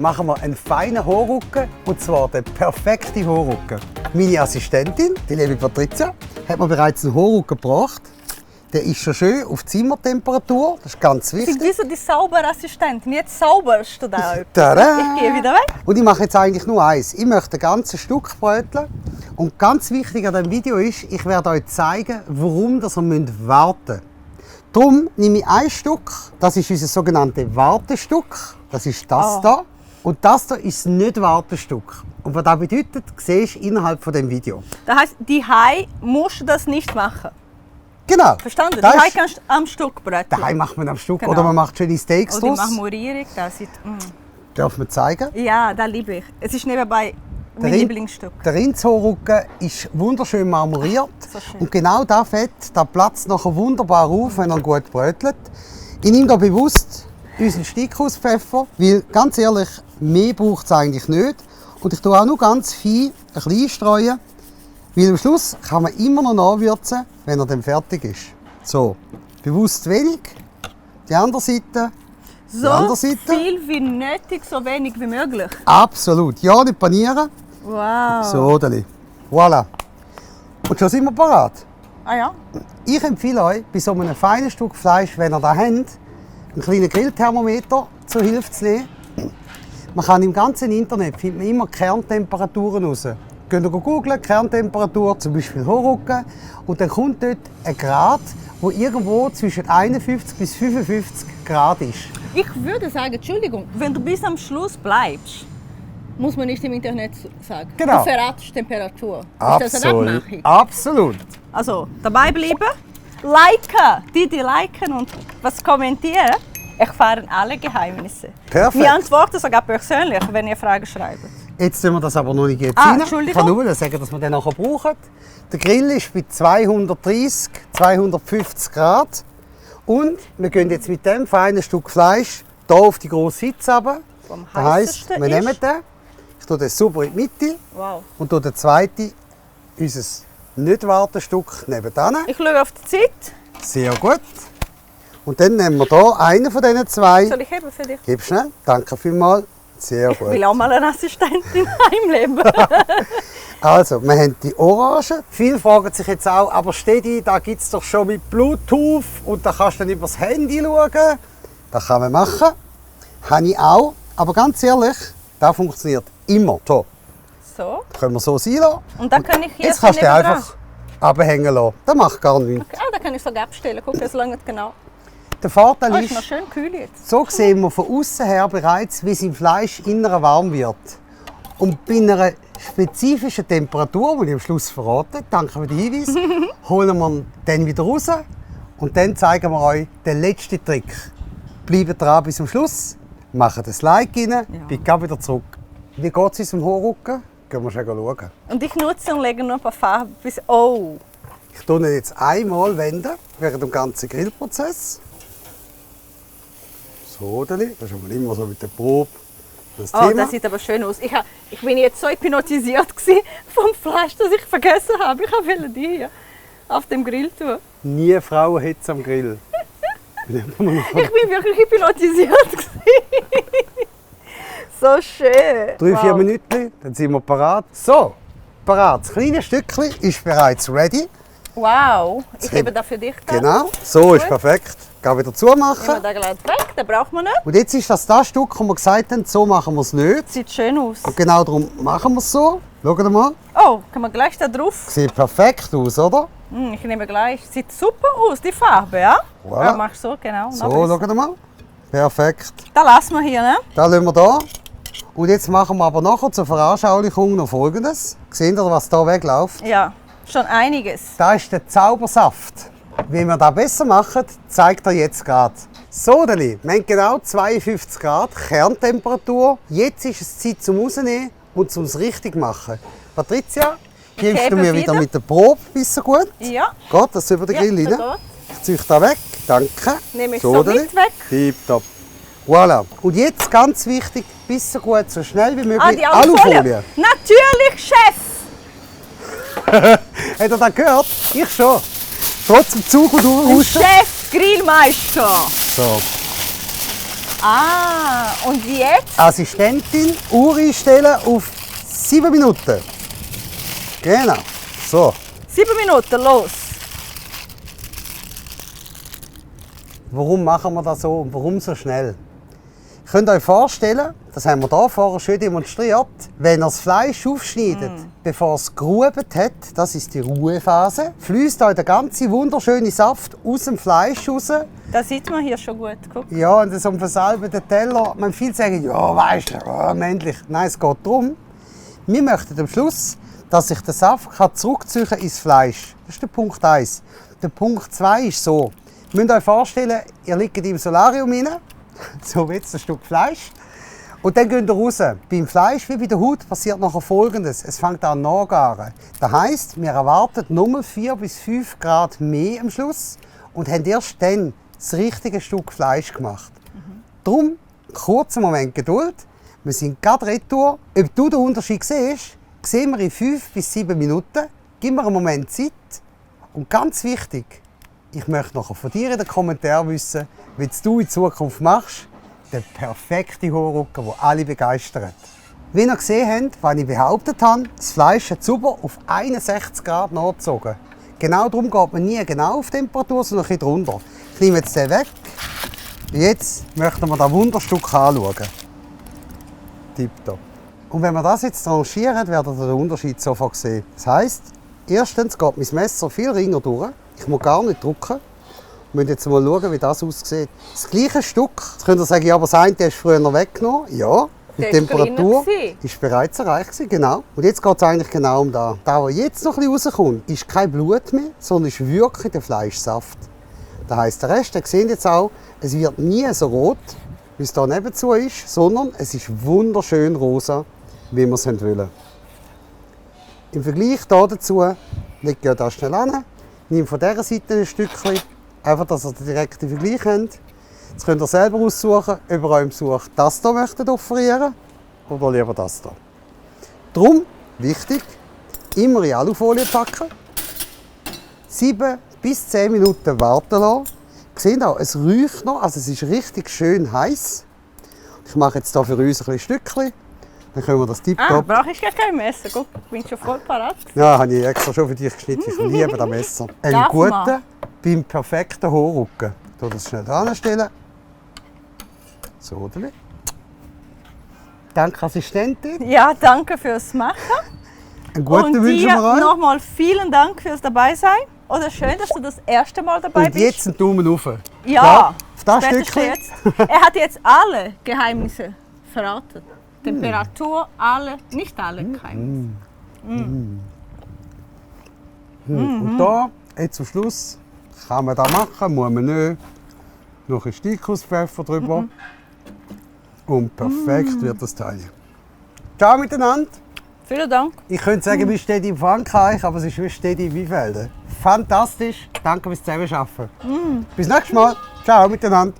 machen wir einen feinen Haarrücken, und zwar den perfekten Haarrücken. Meine Assistentin, die liebe Patricia, hat mir bereits einen Haarrücken gebracht. Der ist schon schön auf Zimmertemperatur, das ist ganz wichtig. Sie sind die saubere Assistentin, jetzt sauberst du da etwas. Tada! Ich gehe wieder weg. Und ich mache jetzt eigentlich nur eins. Ich möchte ein ganzes Stück bröteln. Und ganz wichtig an diesem Video ist, ich werde euch zeigen, warum ihr warten müsst. Darum nehme ich ein Stück, das ist unser sogenanntes Wartestück. Das ist das hier. Und das hier ist nicht Wartestück. Und was das bedeutet, siehst du innerhalb von dem Video. Das heisst, die Hai musst du das nicht machen. Genau. Verstanden? Die Das Hai ist- kannst du am Stück bröteln. Daheim macht man am Stück Genau. oder man macht schöne Steaks Oder die draus. Marmorierung, das sieht... Darf man zeigen? Ja, das liebe ich. Es ist nebenbei mein Rind- Lieblingsstück. Der Rindshaarrücken ist wunderschön marmoriert. So schön. Und genau das Fett, das platzt nachher wunderbar auf, wenn er gut brötelt. Ich nehme da bewusst unseren Steckhauspfeffer, weil ganz ehrlich, mehr braucht es eigentlich nicht. Und ich tue auch nur ganz fein ein bisschen einstreuen, weil am Schluss kann man immer noch nachwürzen, wenn er dann fertig ist. So, bewusst wenig. Die andere Seite. So andere Seite? viel wie nötig, so wenig wie möglich. Absolut. Ja, nicht panieren. Wow. So, Deli. Voilà. Und schon sind wir parat. Ah ja? Ich empfehle euch, bei so einem feinen Stück Fleisch, wenn ihr das habt, einen kleinen Grillthermometer zur Hilfe zu nehmen. Man kann im ganzen Internet findet man immer Kerntemperaturen raus. Könnt ihr googeln, Kerntemperatur, zum Beispiel Haarrücken, und dann kommt dort ein Grad, wo irgendwo zwischen 51 bis 55 Grad ist. Ich würde sagen, Entschuldigung, wenn du bis am Schluss bleibst, muss man nicht im Internet sagen. Genau. Du verratest Temperatur. Ist das eine Abmachung? Absolut. Also, dabei bleiben, liken, die liken und was kommentieren, erfahren alle Geheimnisse. Perfekt. Wir antworten sogar persönlich, wenn ihr Fragen schreibt. Jetzt tun wir das aber noch nicht jetzt Ah, rein. Entschuldigung. Ich kann nur sagen, dass wir den nachher brauchen. Der Grill ist bei 230, 250 Grad. Und wir gehen jetzt mit dem feinen Stück Fleisch hier auf die grosse Hitze runter. Vom Das heisst, heißesten wir nehmen ist- den, ich tue den super in die Mitte Wow. und tue den zweiten, unser Nicht-Wartestück, nebenan. Ich schaue auf die Zeit. Sehr gut. Und dann nehmen wir hier einen von diesen zwei. Soll ich heben für dich? Gib schnell. Danke vielmals. Sehr Ich gut. will auch mal eine Assistentin im Leben. Also, wir haben die Orange. Viele fragen sich jetzt auch, aber Stedi, da gibt es doch schon mit Bluetooth und da kannst du dann über das Handy schauen. Das kann man machen. Habe ich auch. Aber ganz ehrlich, das funktioniert immer. So, So. können wir so sein lassen. Und dann kann ich hier Jetzt kannst du den nebendran. einfach abhängen lassen. Das macht gar nichts. Ah, da kann ich sogar abstellen. Guck, es langt genau. Der Vorteil Oh, ist noch ist, schön kühl jetzt. so sehen wir von außen her bereits, wie es im Fleisch innen warm wird. Und bei einer spezifischen Temperatur, die ich am Schluss verrate, danke für den Hinweis, holen wir ihn dann wieder raus und dann zeigen wir euch den letzten Trick. Bleibt dran bis zum Schluss, machen das Like rein, bin gleich wieder zurück. Wie geht es unserem Haarrücken? Gehen wir schon schauen. Und ich nutze und lege nur ein paar Farben bis... Oh! Ich tue ihn jetzt einmal wenden, während dem ganzen Grillprozess. So, Deli. Das ist aber immer so mit der Probe. Das Oh, Thema. das sieht aber schön aus. Ich bin jetzt so hypnotisiert gewesen vom Fleisch, dass ich vergessen habe. Ich wollte die hier auf dem Grill tun. Nie Frauenhetze am Grill. Ich bin immer noch Ich bin wirklich hypnotisiert gewesen. So schön. 3-4 Minuten, dann sind wir parat. So, parat. Das kleine Stückchen ist bereits ready. Wow. Ich hebe das für dich. Da. Genau, so ist Gut. perfekt. Gehen wieder Nehmen wir zumachen. den gleich weg, den braucht man nicht. Und jetzt ist das Stück, wo wir gesagt haben, so machen wir es nicht. Sieht schön aus. Und genau darum machen wir es so. Schaut mal, Oh, kann man gleich da drauf? sieht perfekt aus, oder? Ich nehme gleich. Sieht super aus, die Farbe, ja? Voilà. Ja, mach so, genau. So, Noch besser. schaut mal. Perfekt. Da lassen wir hier, ne? Das lassen wir da. Und jetzt machen wir aber nachher zur Veranschaulichung noch Folgendes. Seht ihr, was hier wegläuft? Ja, schon einiges. Das ist der Zaubersaft. Wie wir das besser machen, zeigt er jetzt gerade. So, Deli, wir haben genau 52 Grad Kerntemperatur. Jetzt ist es Zeit zum Rausnehmen und zum es richtig machen. Patricia, hilfst du hebe mir wieder wieder. mit der Probe bisschen gut? Ja, Geht das über den ja, Grill das rein? geht. Ich ziehe da weg. Danke. Nehme ich so mit Deli. weg. Tipptopp. Voilà. Und jetzt ganz wichtig, bisschen gut, so schnell wie möglich Ah, die Alufolie. Natürlich, Chef! Hat er das gehört? Ich schon. Trotz dem Zug und Durchhusten. Chef, Grillmeister. So. Ah, und jetzt? Assistentin, Uhr einstellen auf 7 Minuten. Genau. So. 7 Minuten, los. Warum machen wir das so und warum so schnell? Ihr könnt euch vorstellen, das haben wir hier vorher schön demonstriert, wenn ihr das Fleisch aufschneidet, bevor es gerubt hat, das ist die Ruhephase, fließt euch der ganze wunderschöne Saft aus dem Fleisch raus. Das sieht man hier schon gut. Guck. Ja, und so am versalbeten Teller, man viele sagen, ja, weißt du, oh, männlich. Nein, es geht darum, wir möchten am Schluss, dass sich der Saft zurückziehen kann ins Fleisch. Das ist der Punkt 1. Der Punkt 2 ist so, ihr müsst euch vorstellen, ihr liegt im Solarium rein, so wie jetzt ein Stück Fleisch. Und dann geht ihr raus. Beim Fleisch wie bei der Haut passiert nachher Folgendes. Es fängt an nachgaren. Das heisst, wir erwarten nur 4 bis 5 Grad mehr am Schluss und haben erst dann das richtige Stück Fleisch gemacht. Darum, kurzen Moment Geduld. Wir sind gerade retour. Ob du den Unterschied siehst, sehen wir in 5 bis 7 Minuten. Gib mir einen Moment Zeit. Und ganz wichtig, ich möchte nachher von dir in den Kommentaren wissen, wie du in Zukunft machst, den perfekten Hohlrücken, der alle begeistert. Wie ihr gesehen habt, was ich behauptet habe, das Fleisch hat super auf 61 Grad nachgezogen. Genau darum geht man nie genau auf Temperatur, sondern ein bisschen drunter. Ich nehme jetzt den weg. Jetzt möchten wir das Wunderstück anschauen. Tipptopp. Und wenn wir das jetzt tranchieren, werdet ihr den Unterschied sofort sehen. Das heisst, erstens geht mein Messer viel ringer durch. Ich muss gar nicht drücken. Wir müssen jetzt mal schauen, wie das aussieht. Das gleiche Stück. Jetzt könnt ihr sagen, ja, aber das eine hast du früher weggenommen. Ja, die Temperatur ist bereits erreicht. Genau. Und jetzt geht es eigentlich genau um das. Das, was jetzt noch ein bisschen rauskommt, ist kein Blut mehr, sondern ist wirklich der Fleischsaft. Das heisst, der Rest, ihr seht jetzt auch, es wird nie so rot, wie es hier nebenzu ist, sondern es ist wunderschön rosa, wie wir es wollen. Im Vergleich dazu, lege ich das schnell an, nehme von dieser Seite ein Stückchen, einfach, dass ihr den direkten Vergleich habt. Jetzt könnt ihr selber aussuchen, ob ihr euch im Such das hier möchtet offerieren oder lieber das hier. Darum, wichtig, immer in Alufolie packen, 7 bis 10 Minuten warten lassen. Ihr seht auch, es riecht noch, also es ist richtig schön heiß. Ich mache jetzt hier für uns ein Stückchen. Dann können wir das tipptopp. Brauche ich gar kein Messer. Guck, ich bin schon voll parat. Ja, habe ich extra schon für dich geschnitten. Ich liebe das Messer. Einen guten, beim perfekten Hohlrücken. Ich das schnell anstellen. So, oder? Danke, Assistentin. Ja, danke fürs Machen. Einen guten und wünschen wir euch. Nochmal vielen Dank fürs Dabeisein. Oder schön, dass du das erste Mal dabei bist. Und jetzt einen Daumen rauf. Ja, auf das Stückchen. Er hat jetzt alle Geheimnisse verraten. Temperatur, alle, nicht alle Geheimnisse. Und da, jetzt zum Schluss, kann man das machen, muss man nicht. Noch ein Steinkauspfeffer drüber. Und perfekt wird das Teil. Ciao miteinander. Vielen Dank. Ich könnte sagen, wir stehen in Frankreich, aber es ist wie stehen in Weinfelden. Fantastisch. Danke fürs Zusammenarbeiten. Bis nächstes Mal. Ciao miteinander.